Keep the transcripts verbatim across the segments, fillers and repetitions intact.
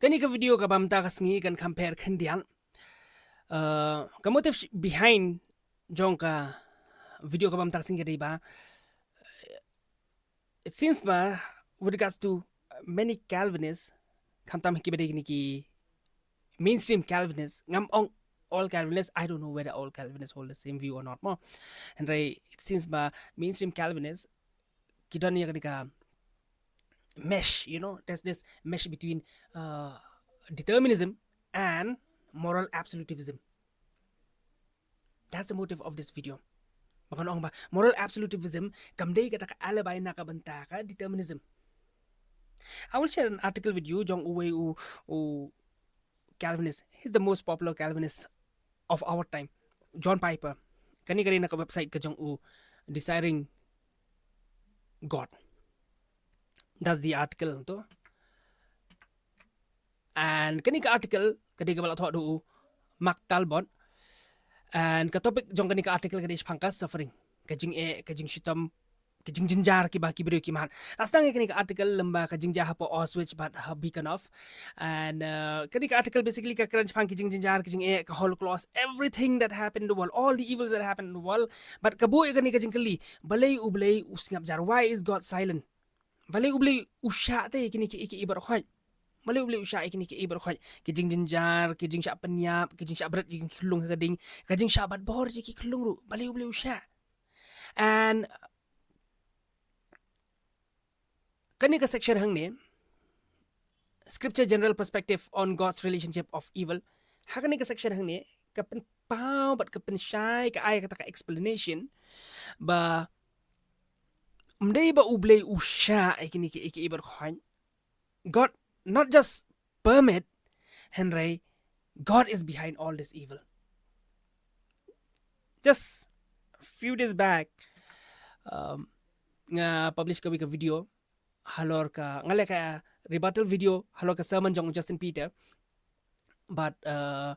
Kane ka video kaba mynta ka sngi kan compare khyndiat. Uh, ka motive behind jong ka video kaba mynta ka sngi ka dei ba, it seems ba, with regards to many Calvinists, khamtam kiba dei kine ki mainstream Calvinists, ngam ong all Calvinists, I don't know whether all Calvinists hold the same view or not mo. Hynrei it seems ba mainstream Calvinists ki don ïa kane ka mesh, you know, there's this mesh between uh, determinism and moral absolutism. That's the motive of this video. Ba kan ong ba moral absolutism kam dei kata ka alibi na ka bynta ka determinism. I will share an article with you jong uwei u, u Calvinist. He's the most popular Calvinist of our time, John Piper. Kane ka dei na ka website ka jong u Desiring God. That's the article tu. And kane ka article ka dei kaba la thoh da u Mark Talbot. And ka topic jong kane ka article ka dei shaphang ka suffering, ka jingeh, ka jingshitom, ka jingjynjar kiba ki briew ki mad. La sdang ïa kane ka article lem bad ka jingjia hapoh Auschwitz bad ha Birkenau. And uh, kane ka article basically ka kren shaphang ka jingjynjar, ka jingeh, ka Holocaust, everything that happened in the world, all the evils that happened in the world. Bad ka buh ïa kane ka jingkylli, balei U Blei u sngap jar? Why is God silent? Balei U Blei u shah te ïa kine kiei kiei baroh khoit? Balei U Blei u shah ïa kine kiei baroh khoit? Ka jingjynjar, ka jingshah pynïap, ka jingshah bret ïa ki khyllung ha ka ding, ka jingshah bat bor ïa ki khyllung ruh, balei U Blei u shah? And kane ka section hangne, Scripture General Perspective on God's Relationship of Evil, ha kane ka section hangne ka pynpaw bad ka pynshai, ka ai kata ka explanation ba ym dei ba U Blei u shah ïa kine kiei kiei baroh khoit. God not just permit, hynrei God is behind all this evil. Just a few days back, um, nga publish kawei ka video halor ka, nga leh ka rebuttal video halor ka sermon jong Justin Peter. Bad uh,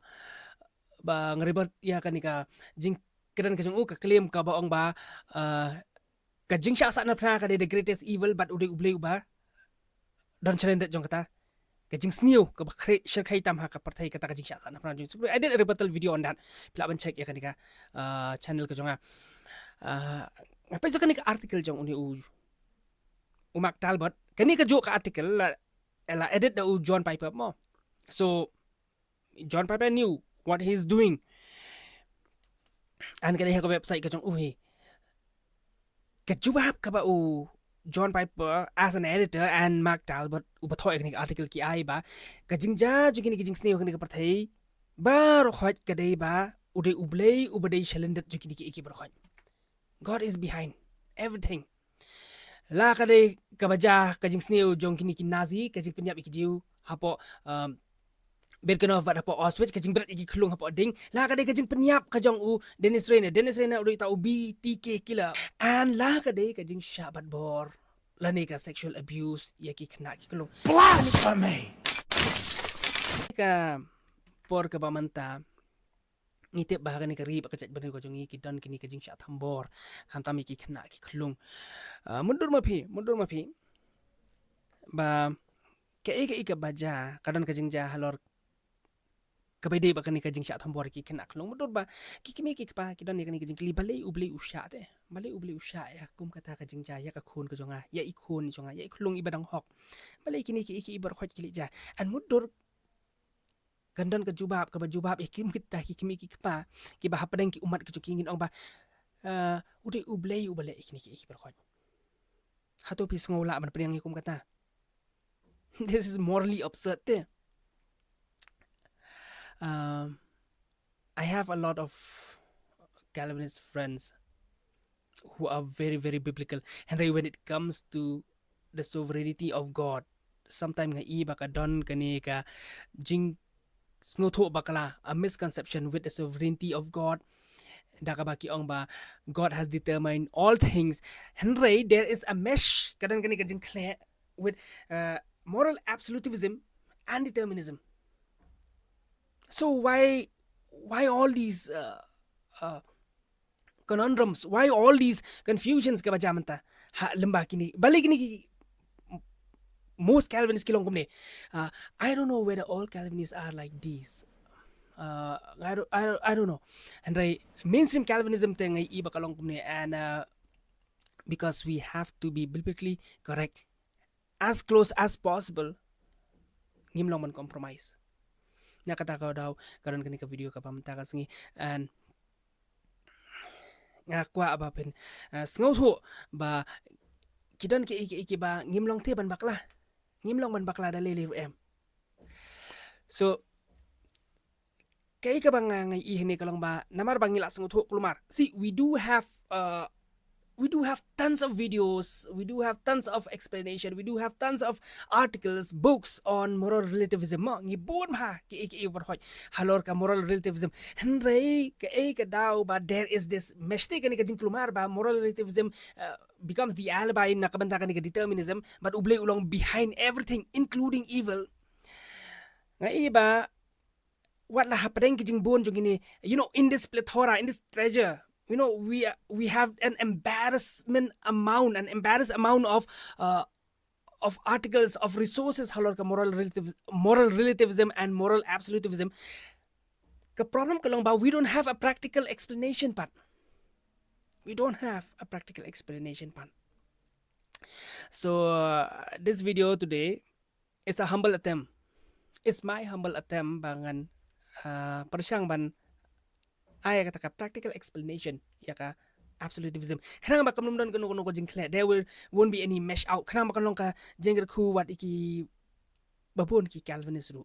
ba nga rebut ïa kane ka jingkren ka jong u, ka claim kaba ong ba uh, ka jingshah sahnarphna ka dei the greatest evil, bad u dei U Blei uba don shalyndet jong kata. Ka jingsniew kaba khreh shyrkhei tam ha ka pyrthei kata ka jingshah sahnarphna jong u. I did a rebuttal video on that. Phi lah ban check ïa kane ka uh, channel ka jong nga. Uh, nga peit ïa kane ka article jong une u, u Mark Talbot. Kane ka juh ka article la, la edit da u John Piper mo. So John Piper knew what he's doing. And ka dei ha ka website ka jong u hi. Ka jubab kaba u John Piper as an editor and Mark Talbot uba thoh ïa kane ka article ki ai ba ka jingjia jong kine ki jingsniew ha kane ka pyrthei baroh khoit ka dei ba u dei U Blei uba dei shalyndet jong kine kiei kiei baroh khoit. God is behind everything. La ka dei kaba jia ka jingsniew jong kine ki Nazi, ka jingpynïap ïa ki Jiw hapoh um, Birkenau bad hapoh Auschwitz, ka jingbret ïa ki khyllung hapoh ding. La ka dei ka jingpynïap ka jong u Dennis Rainer. Dennis Rainer u dei uta u B T K killer. And la ka dei ka jingshah bat bor lane ka sexual abuse ïa ki khynnah ki khyllung. Blasphemy! Ka por kaba mynta ngi tip ba ha kane ka ri bad ka jaitbynriew ka jong ngi ki don kine ka jingshah thombor, khamtam ïa ki khynnah ki khyllung. Uh, mutdur ma phi, mutdur ma phi ba kaei kaei kaba jia ka don ka jingjia halor kaba ïadei bad kane ka jingshah thombor ïa ki khynnah khyllung. Mutdur ba ki kmie ki kpa ki don ïa kane ka jingkylli, balei U Blei u shah te? Balei U Blei u shah ïa kum kata ka jingjia ïa ka khun ka jong nga, ïa i khun jong nga, ïa i khyllung iba dang hok? Balei kine kiei kiei baroh khoit ki leit jia? And mutdur kan don ka jubab kaba jubab ïa ki kum kita ki kmie ki kpa kiba hapdeng ki ummat ki jong ki, ngin ong ba uh, u dei U Blei uba leh ïa kine kiei kiei baroh khoit. Hato phi sngew lah ban pdiang ïa kum kata? This is morally absurd te. Um, I have a lot of Calvinist friends who are very, very biblical. Hynrei when it comes to the sovereignty of God, sometimes nga i ba ka don kane ka jingsngewthuh bakla, a misconception with the sovereignty of God. Da kaba ki ong ba God has determined all things. Hynrei there is a mesh, ka don kane ka jingkhleh with uh, moral absolutism and determinism. So why why all these uh, uh, conundrums? Why all these confusions kaba jia mynta ha lem bad kine? Balei kine ki most Calvinists ki long kumne. Uh, I don't know whether all Calvinists are like this. Uh, I don't, I don't, I don't know. Hynrei mainstream Calvinism te nga i ba ka long kumne, and uh, because we have to be biblically correct as close as possible, ngim long ban compromise. Na kata ka daw ka don kane ka video kaba mynta ka sngi, and nga kwah ba phin uh, sngewthuh ba ki don ki, ki, ki ba ngim long te ban bakla. Ngim long ban bakla da lei lei ruh em. So kaei kaba nga, nga i hangne ka long ba namar ba ngi la sngewthuh kulmar. See, we do have uh, we do have tons of videos, we do have tons of explanation, we do have tons of articles, books on moral relativism. Mo, ngi bun bha kiei kiei ba hoi halor ka moral relativism. Hynrei kaei ka daw ba there is this mistake, kane ka jingkulmar ba moral relativism uh, becomes the alibi na ka bynta kane ka determinism, but U Blei u long behind everything, including evil. Nga i ba wat la hapdeng ki jingbun jong kine, you know, in this plethora, in this treasure, you know, we are, we have an embarrassment amount, an embarrassed amount of uh, of articles, of resources halor ka moral relativ- moral relativism and moral absolutism. Ka problem ka long ba we don't have a practical explanation pat. We don't have a practical explanation pat. So uh, this video today is a humble attempt. It's my humble attempt ba ngan uh, pyrshang ban ai kata ka practical explanation ïa ka absolutism. Khnang ba kam don kano kano ka jingkhleh, there will, won't be any mash out. Khnang ba kan long ka jingkyrkhu wat ïa ki ba bun ki Calvinist ruh.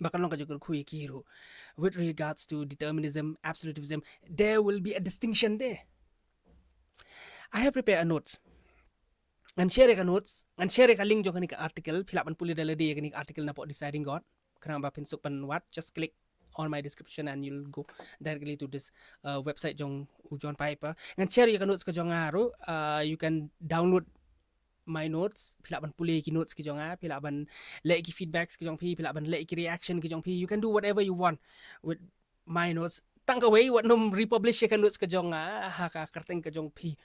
Ba kan long ka jingkyrkhu ïa ki ruh. With regards to determinism, absolutism, there will be a distinction there. I have prepared a note. Ngan share ka notes, ngan share ka link jong kane ka article, phi lah ban pule da lade ïa kane ka article na pdeng Deciding God. Khnang ba phin suk ban wad, just click on my description and you'll go directly to this uh, website jong u John Piper. Ngan share ïa ka notes ka jong nga ruh, uh, you can download my notes, phi lah ban pule ki notes ki jong nga, phi lah ban leh ki feedbacks ki jong phi, phi lah ban leh ki reaction ki jong phi, you can do whatever you want with my notes. Tang kawei, wat nym republish ïa ka notes ka jong nga ha ka kyrteng ka jong phi.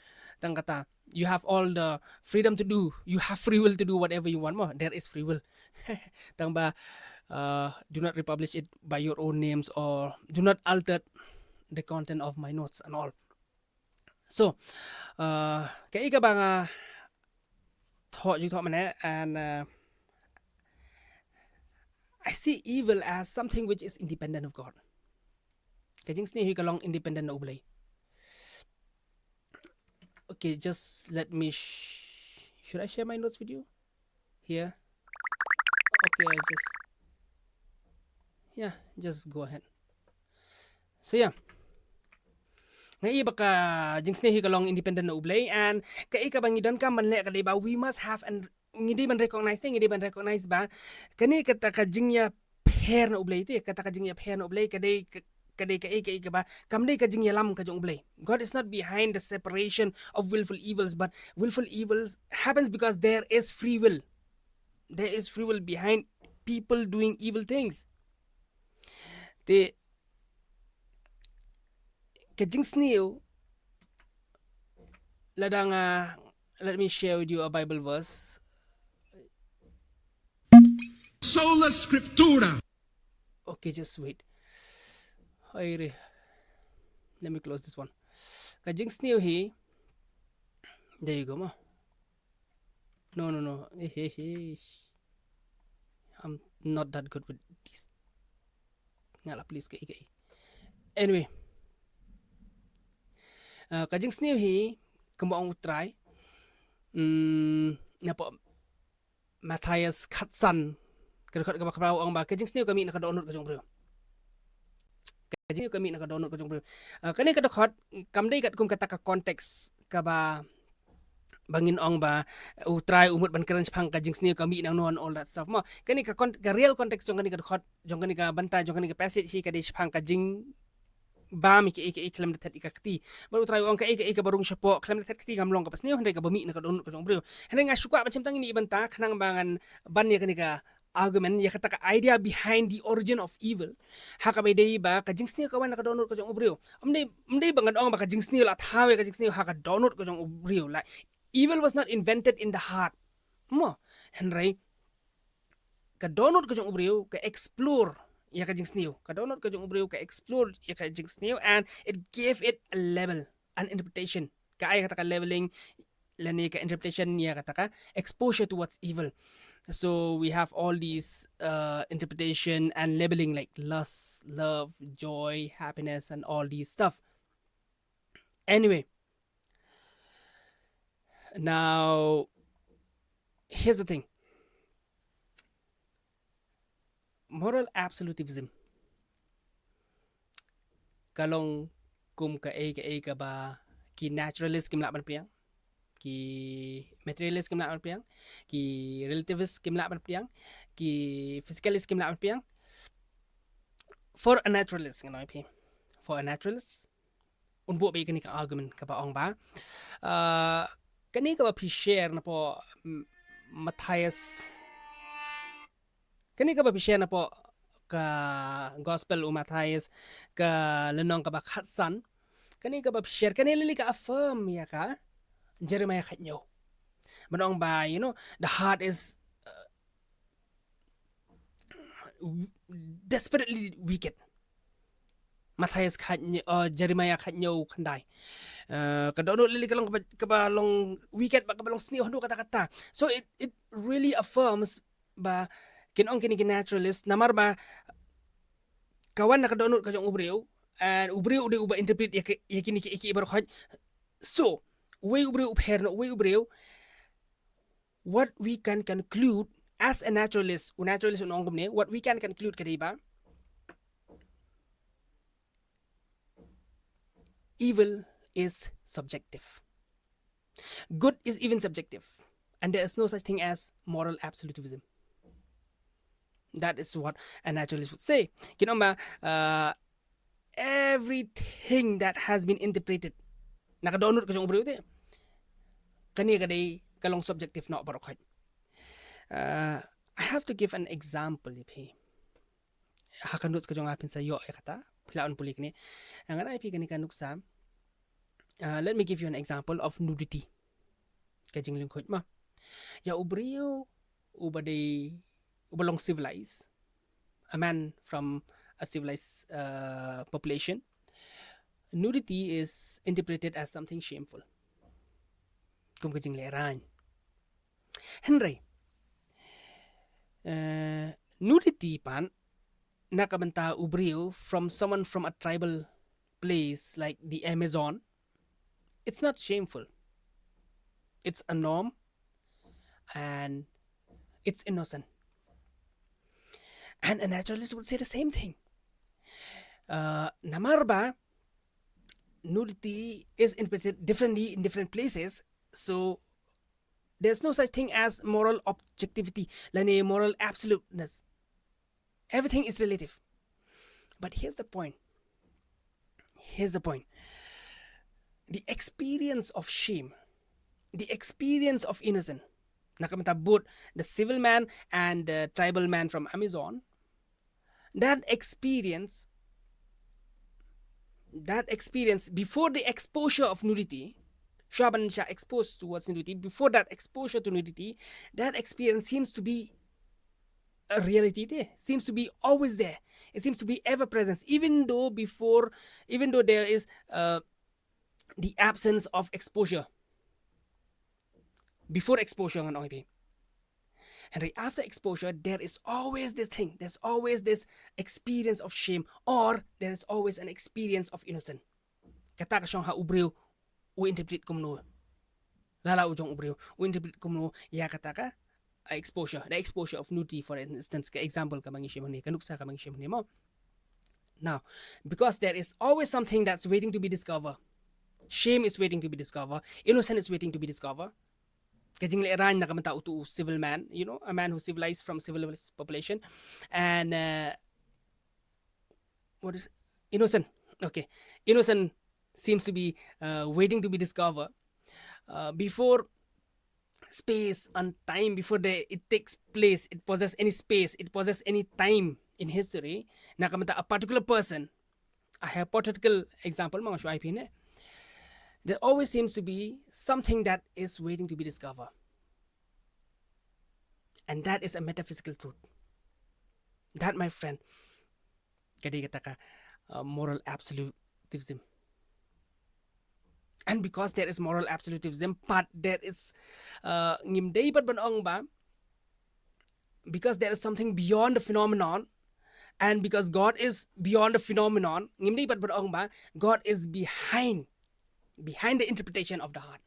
Tang kata, you have all the freedom to do, you have free will to do whatever you want mo. There is free will. Tang ba uh, do not republish it by your own names or do not alter the content of my notes and all. So uh, kaei kaba nga thoh jingthoh mynne, and uh, I see evil as something which is independent of God. Ka jingsniew hi ka long independent na U Blei. Okay, just let me sh- should I share my notes with you here? Okay, I just, yeah, just go ahead. So yeah, nga i ba ka jingsniew hi ka long independent na U Blei, and kaei kaba ngi donkam ban leh ka dei ba we must have, and ngi dei ban recognize te, ngi dei ban recognize ba kane kata ka jingïapher na U Blei te, kata ka jingïapher na U Blei ka dei ka, ka dei kaei kaei kaba kam dei ka jingïalam ka jong U Blei. God is not behind the separation of willful evils, but willful evils happens because there is free will. There is free will behind people doing evil things. Te ka jingsniew, lada nga, let me share with you a Bible verse. Sola Scriptura. Okay, just wait. Ai re. Let me close this one. Ka jingsniew hi. There you go, ma. No, no, no. Eh, eh, eh. I'm not that good with this. Nga la please kaei kaei. Anyway. Uh, ka jingsniew hi, kumba ong U Trai. Mm, napoh Mathaios khatsan, ka dkhot kaba khatphra ong ba ka jingsniew ka mih na ka dohnud ka jong u briew. Ka jingsniew ka mih na ka dohnud ka jong u briew. Uh, kane ka dkhot kam dei katkum kata ka context kaba ba ngin ong ba U Trai u mut ban kren shaphang ka jingsniew ka mih nangno and all that stuff mo. Kane ka, ka real context jong kane ka dkhot, jong kane ka bynta, jong kane ka passage hi ka dei shaphang ka jingbam ïa kiei kiei khlem da thet ïa ka kti. Bad U Trai u ong kaei kaei kaba rung shapoh khlem da thet kti kam long kaba sniew, hynrei kaba mih na ka dohnud ka jong u briew. Hynrei nga shu kwah ban shim tang ïa kane bynta khnang ba ngan ban ïa kane ka argument, ïa kata ka idea behind the origin of evil. Ha kaba dei ba ka jingsniew ka wan na ka dohnud ka jong u briew. Ym dei, ym dei ba ngan ong ba ka jingsniew la thaw ïa ka jingsniew ha ka dohnud ka jong u briew. Like, evil was not invented in the heart. mo. Hynrei ka dohnud ka jong u briew ka explore ïa ka jingsniew. Ka dohnud ka jong u briew ka explore ïa ka jingsniew, and it gave it a level, an interpretation. Ka ai kata ka leveling lane ka interpretation ïa kata ka exposure towards evil. So we have all these uh, interpretation and labeling like lust, love, joy, happiness, and all these stuff. Anyway, now here's the thing. Moral absolutism ka long kum kaei kaei kaba ki naturalist kim lah ban pdiang, ki materialist kim lah ban pdiang, ki relativist kim lah ban pdiang, ki physicalist kim lah ban pdiang. For a naturalist, ngan ong ïa phi, for a naturalist, un buh beit kane ka argument kaba ong ba, uh, kane kaba phi share napoh Matthias, kane kaba phi share napoh ka gospel u Matthias, ka lynnong kaba khatsan, kane kaba phi share, kane lili ka affirm ïa ka Jeremiah khathynñiew. Ban ong ba, you know, the heart is uh, desperately wicked. Matthias khathynñiew, uh, Jeremiah khathynñiew khyndai. Uh, ka dohnud lili ka long kaba, kaba long wicked, ba kaba long sniew haduh katta katta. So it, it really affirms ba kin ong kine ki naturalist, namar ba ka wan na ka dohnud ka jong u briew, and u briew u dei uba interpret ïa kine kiei baroh khoit. So uwei u briew u pher na uwei u briew, what we can conclude as a naturalist, u naturalist un ong kumne, what we can conclude ka dei ba evil is subjective. Good is even subjective. And there is no such thing as moral absolutism. That is what a naturalist would say. Kin ong ba, uh, everything that has been interpreted na ka dohnud ka jong u briew te, kane ka dei ka long subjective noh baroh khoit. Uh, I have to give an example ïa phi. Ha ka notes ka jong nga phin sa ïoh ïa kata, phi lah ban pule kane. Ngan ai phi kane ka nuksa. Uh, let me give you an example of nudity. Ka jinglyngkhuh ma ïa u briew uba dei, uba long civilized, a man from a civilized uh, population, nudity is interpreted as something shameful. Kum ka jinglehrain. Hynrei uh, nudity pat na ka bynta u briew, from someone from a tribal place like the Amazon, it's not shameful. It's a norm and it's innocent. And a naturalist would say the same thing. Uh, namar ba nudity is interpreted differently in different places, so there's no such thing as moral objectivity lane moral absoluteness. Everything is relative. But here's the point. Here's the point. The experience of shame, the experience of innocence, na ka bynta both the civil man and the tribal man from Amazon, that experience, that experience before the exposure of nudity, shuwa ban shah exposed towards nudity, before that exposure to nudity, that experience seems to be a reality te, seems to be always there. It seems to be ever present, even though before, even though there is uh, the absence of exposure. Before exposure, ngan ong ïa phi. Hynrei after exposure, there is always this thing. There's always this experience of shame, or there is always an experience of innocence. Kata ka shong ha u briew u interpret kumno. Lada u jong u briew u interpret kumno ïa kata ka uh, exposure, the exposure of nudity, for instance, ka example kaba ngi shim hangne, ka nuksa kaba ngi shim hangne mo. Now, because there is always something that's waiting to be discovered. Shame is waiting to be discovered. Innocence is waiting to be discovered. Ka jinglehrain na ka bynta utu u civil man, you know, a man who civilized from civilized population. And uh, what is innocence? Okay. Innocence seems to be uh, waiting to be discovered. Uh, before space and time, before the, it takes place, it possess any space, it possess any time in history, na ka bynta a particular person, a hypothetical example ma nga shu ai phi ne, there always seems to be something that is waiting to be discovered. And that is a metaphysical truth. That, my friend, ka dei kata ka, uh, moral absolutism. And because there is moral absolutism, but there is, uh, ngim dei pat ban ong ba, because there is something beyond the phenomenon, and because God is beyond the phenomenon, ngim dei pat ban ong ba God is behind, behind the interpretation of the heart.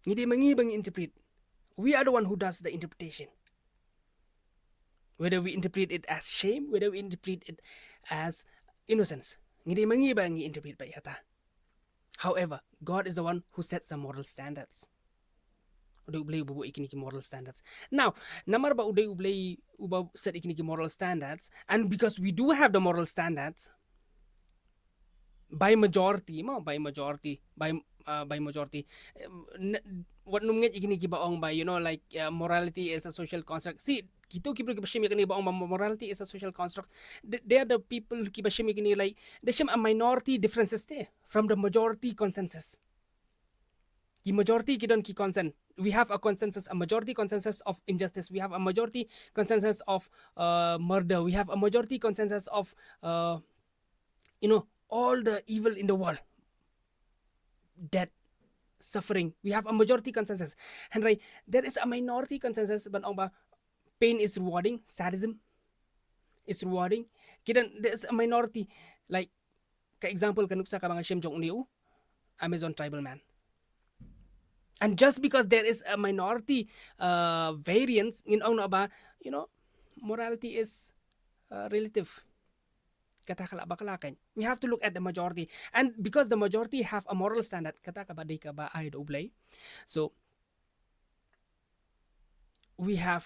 Ngi dei ma ngi ba ngi interpret. We are the one who does the interpretation. Whether we interpret it as shame, whether we interpret it as innocence. Ngi dei ma ngi ba ngi interpret ba ïa kata. However, God is the one who sets the moral standards. U dei U Blei uba buh ïa kine ki moral standards. Now, namar ba u dei U Blei uba set ïa kine ki moral standards, and because we do have the moral standards, by majority, mo, by majority, by, uh, by majority, um, n-, wat nym ngeit ïa kine kiba ong ba, you know, like, uh, morality is a social construct. See, kito ki briew kiba shim ïa kine ba ong ba morality is a social construct. They, they are the people kiba shim ïa kine, like, they shim a minority differences te from the majority consensus. Ki majority ki don ki consent. We have a consensus, a majority consensus of injustice. We have a majority consensus of, uh, murder. We have a majority consensus of, uh, you know, all the evil in the world. Death, suffering. We have a majority consensus. Hynrei, there is a minority consensus ban ong ba pain is rewarding, sadism is rewarding. Ki don, there is a minority. Like, ka example ka nuksa kaba nga shim jong une u Amazon tribal man. And just because there is a minority, uh, variance, ngin ong noh ba, you know, morality is, uh, relative. Kata ka lah bakla kan. We have to look at the majority. And because the majority have a moral standard, kata kaba dei kaba ai da U Blei. So, we have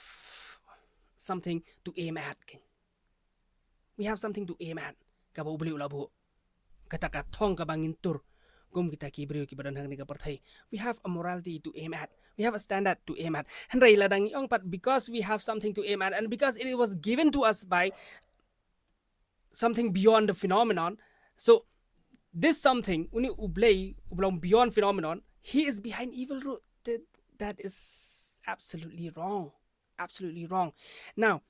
something to aim at, kan. We have something to aim at. Kaba U Blei u la buh. Kata ka thong kaba ngin tur. Kum kita ki briew kiba don ha kane ka pyrthei. We have a morality to aim at. We have a standard to aim at. Hynrei lada ngi ong pat, because we have something to aim at and because it was given to us by something beyond the phenomenon. So, this something, une U Blei, uba long beyond phenomenon, he is behind evil rule. That, that is absolutely wrong. Absolutely wrong. Now,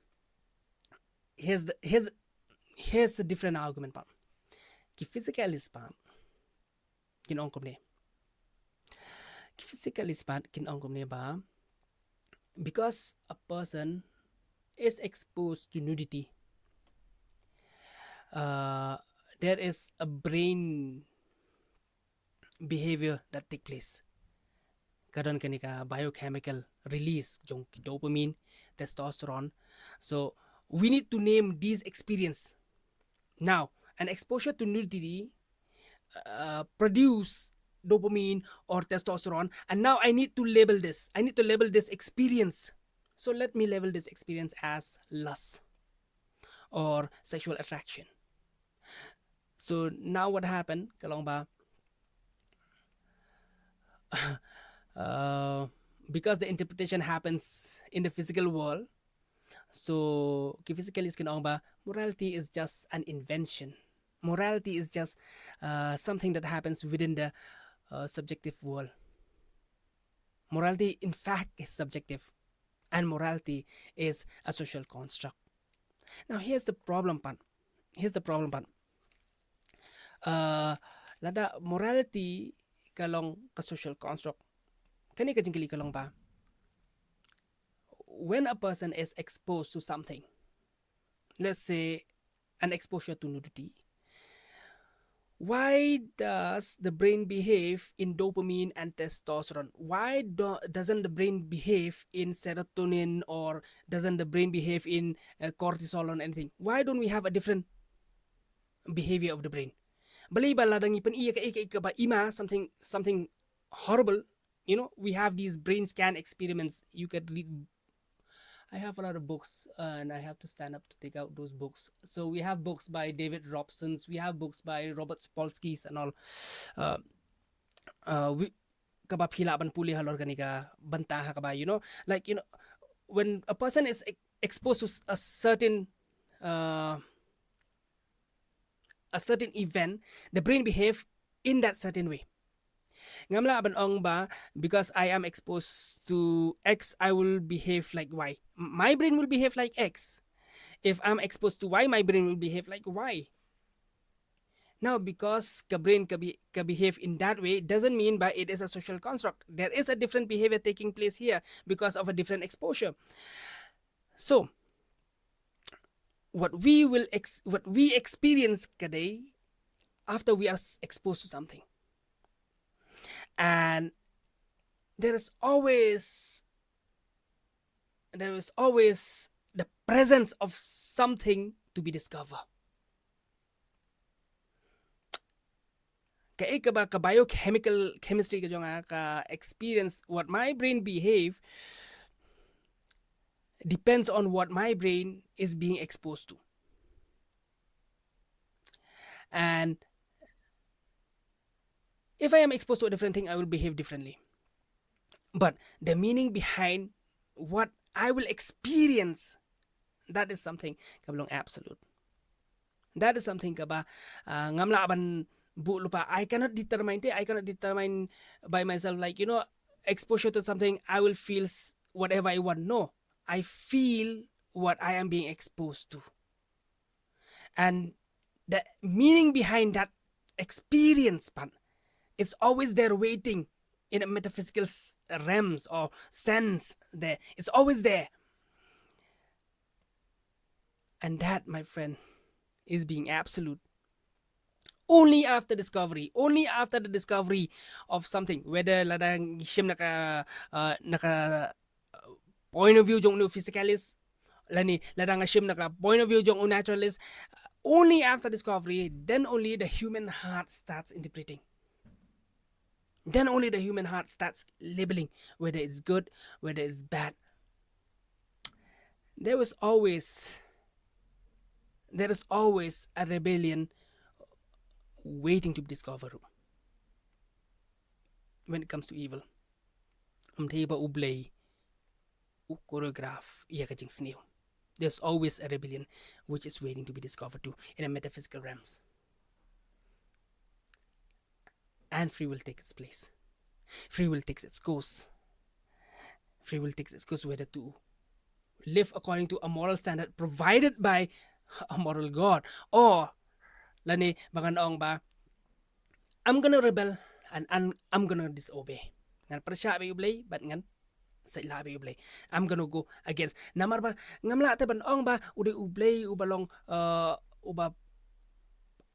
here's the, here's, here's a different argument, pat. Ki physicalist, pat, kin ong kumne. Ki physicalist, pat, kin ong kumne ba, because a person is exposed to nudity, uh, there is a brain behavior that take place. Ka don kane ka biochemical release jong ki dopamine, testosterone. So, we need to name these experience. Now, an exposure to nudity, uh, produce dopamine or testosterone, and now I need to label this. I need to label this experience. So let me label this experience as lust or sexual attraction. So now what happened? Ka long ba, uh, because the interpretation happens in the physical world, so ki physicalist kin ong ba morality is just an invention. Morality is just, uh, something that happens within the, uh, subjective world. Morality, in fact, is subjective, and morality is a social construct. Now, here's the problem, pat. Here's the problem, pat. Uh, lada morality ka long ka social construct, kane ka jingkylli ka long ba, when a person is exposed to something, let's say an exposure to nudity, why does the brain behave in dopamine and testosterone? Why do, doesn't the brain behave in serotonin, or doesn't the brain behave in, uh, cortisol or anything? Why don't we have a different behavior of the brain? Balei ba lada ngi pyni ïa kaei kaei kaba i ma, something, something horrible, you know, we have these brain scan experiments. You can read. I have a lot of books, uh, and I have to stand up to take out those books. So we have books by David Robsons, we have books by Robert Sapolsky's and all. Uh, uh, we, kaba phi lah ban pule halor kane ka bynta ha kaba, you know, like, you know, when a person is ex-, exposed to s-, a certain, uh, a certain event, the brain behave in that certain way. Ngam lah ban ong ba, because I am exposed to X, I will behave like Y. M-, my brain will behave like X. If I'm exposed to Y, my brain will behave like Y. Now, because ka brain ka, be, ka behave in that way doesn't mean ba it is a social construct. There is a different behavior taking place here because of a different exposure. So, what we will ex-, what we experience ka dei after we are s-, exposed to something. And there is always, there is always the presence of something to be discovered. Kaei kaba ka biochemical chemistry ka jong nga ka experience, what my brain behave depends on what my brain is being exposed to. And if I am exposed to a different thing, I will behave differently. But the meaning behind what I will experience, that is something kaba long absolute. That is something kaba, uh, ngam lah ban buh lypa. I cannot determine te, I cannot determine by myself, like, you know, exposure to something, I will feel s-, whatever I want. No, I feel what I am being exposed to. And the meaning behind that experience, but it's always there waiting in a metaphysical s-, realms or sense there. It's always there. And that, my friend, is being absolute. Only after discovery, only after the discovery of something, whether lada ngi shim na ka, uh, na ka, uh, point of view jong u physicalist, lane lada nga shim na ka point of view jong u naturalist, uh, only after discovery, then only the human heart starts interpreting. Then only the human heart starts labeling whether it's good, whether it's bad. There was always, there is always a rebellion waiting to be discovered when it comes to evil. Ym dei ba U Blei u choreograph ïa ka jingsniew. There's always a rebellion which is waiting to be discovered too in a metaphysical realms. And free will takes its place. Free will takes its course. Free will takes its course whether to live according to a moral standard provided by a moral God, or lane ba ngan ong ba, I'm gonna rebel and, and I'm gonna disobey. Ngan pyrshah bad U Blei, bad ngan sait lah bad U Blei. I'm gonna go against. Namar ba ngam lah te ban ong ba u dei U Blei uba long, uh, uba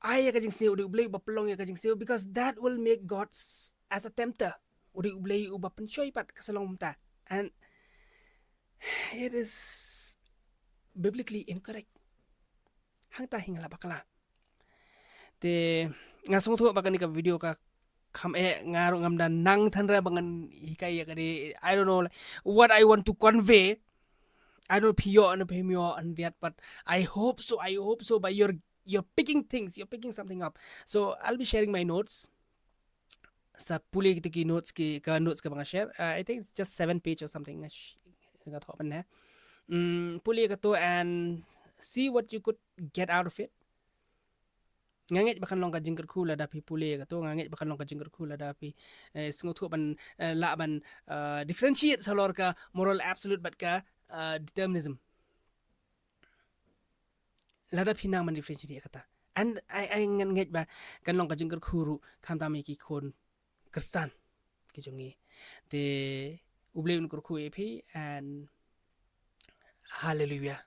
ai ïa ka jingsniew, u dei U Blei uba pynlong ïa ka jingsniew, because that will make God s-, as a tempter. U dei U Blei uba pynshoi pat ka sa long mynta. And it is biblically incorrect. Hangta hi nga la bakla. Te nga sngewthuh ba kane ka video ka kham eh, nga ruh ngam da nang than re ba ngan hikai ïa ka dei, I don't know, like, what I want to convey. I don't know phi ïoh ne phim ïoh hynriat, but I hope so, I hope so, but you're, you're picking things, you're picking something up. So I'll be sharing my notes. Sa pule kito ki notes ki, ka notes kaba nga share. Uh, I think it's just seven page or something. Nga sh-, nga thoh ban ne. Mm, pule kato and see what you could get out of it. Nga ngeit ba kan long ka jingkyrkhu lada phi pule kato, nga ngeit ba kan long ka jingkyrkhu lada phi, eh, sngewthuh ban, eh, lah ban, eh, differentiate halor ka moral absolute bad ka, eh, determinism. Lada phi nang ban differentiate ïa kata. And I, I nga ngeit ba kan long ka jingkyrkhu ruh khamtam ïa ki khun Khristan ki jong ngi. Te U Blei un kyrkhu ïa phi and hallelujah.